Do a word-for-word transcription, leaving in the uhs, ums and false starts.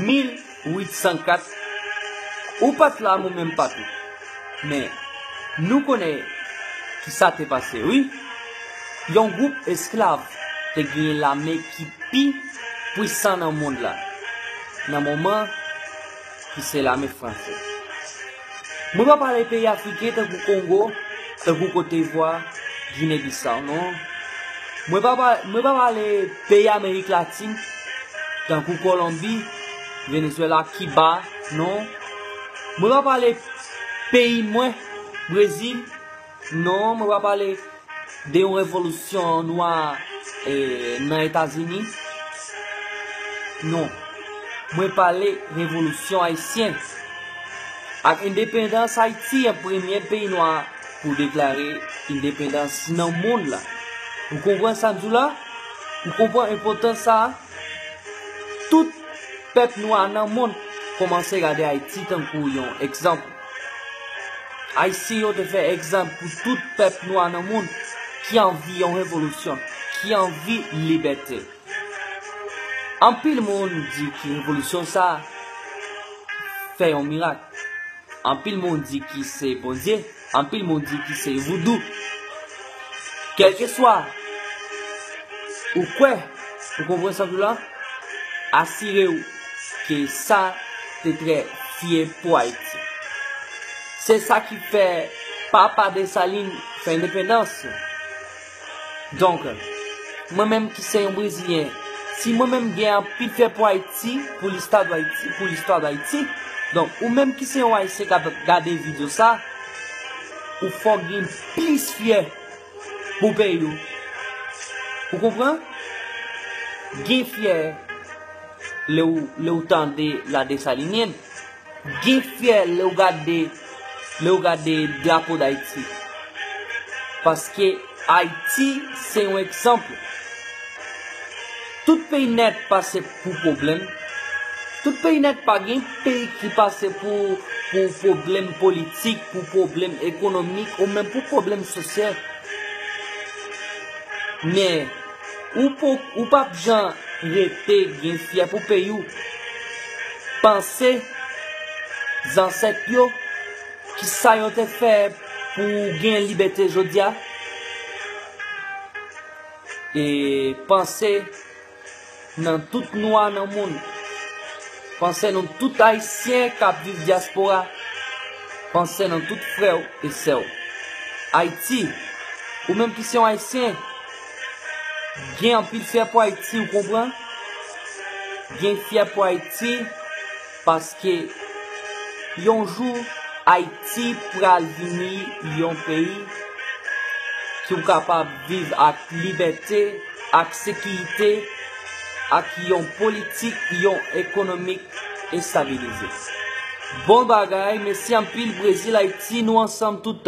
mil uit san kat, ou pa t la, mwen menm pa tou. Men, nou konnen ki sa te pase, wi. Yon gwoup esklav te genyen lame ki pi pwisan nan mond la, nan moman ki se lame franse. Mwen pa pale peyi afriken tankou Kongo, tankou Kote Divwa, Gine Bisaw, non. Mwen pa pa, mwen pa pale peyi Amerik Latin, tankou Kolonbi, Venezwela, Kiba, non. Mwen pa pale peyi mwen, Brezil, non. Mwen pa pale de yon revolisyon nwa, eh, nan Etazini. Non. Mwen pale revolisyon ayisyen. Ak endepandans Ayiti, an premye peyi nwa pou deklare endepandans nan mond la. Ou konprann sa m di w la? Ou konprann enpòtans sa a? Tout pèp nwa nan mond kòmanse gade Ayiti tankou yon egzanp. Ayisyen yo te fè egzanp pou tout pèp nwa nan mond ki anvi yon revolisyon, ki anvi libète. Anpil moun di ki revolisyon sa a fè yon mirak. Anpil moun di ki se Bondye, anpil moun di ki se voudou. Kèlkeswa ou kwè, ou konprann sa m di w la, asire w ke sa te trè fye pou Ayiti. Se sa ki fè papa Desalin fè endepandans. Donk, mwen menm ki se yon Brezilyen, si mwen menm gen anpil fè pou Ayiti, pou listwa d Ayiti, pou listwa d Ayiti, donk, ou menm ki se yon Ayisyen k ap gade videyo sa, ou fò gen plis fyè pou peyi w. Ou konprann? Gen fyè lè w, lè w tande La Dessalinienne. Gen fyè lè w gade, lè w gade drapo Dayiti. Paske Ayiti se yon egzanp. Tout peyi nèt pase pou pwoblèm. Tout peyi nèt, pa gen peyi ki pase pou, pou pwoblèm politik, pou pwoblèm ekonomik, ou menm pou pwoblèm sosyal. Men, ou po, ou p ap jan rete gen fyè pou peyi w. Panse zansèt yo, ki sa yo te fè pou gen libète jodi a. E panse nan tout nwa nan mond. Panse nan tout Ayisyen k ap viv dyaspora. Panse nan tout frè w e sè w. Ayiti, ou menm ki se yon Ayisyen, gen anpil fyè pou Ayiti, ou konprann? Gen fyè pou Ayiti, paske yon jou, Ayiti pral vini yon peyi ki w kapab viv ak libète, ak sekirite, ak yon politik, yon ekonomik estabilize. Bon bagay, mèsi anpil Brezil, Ayiti, nou ansanm tout tan.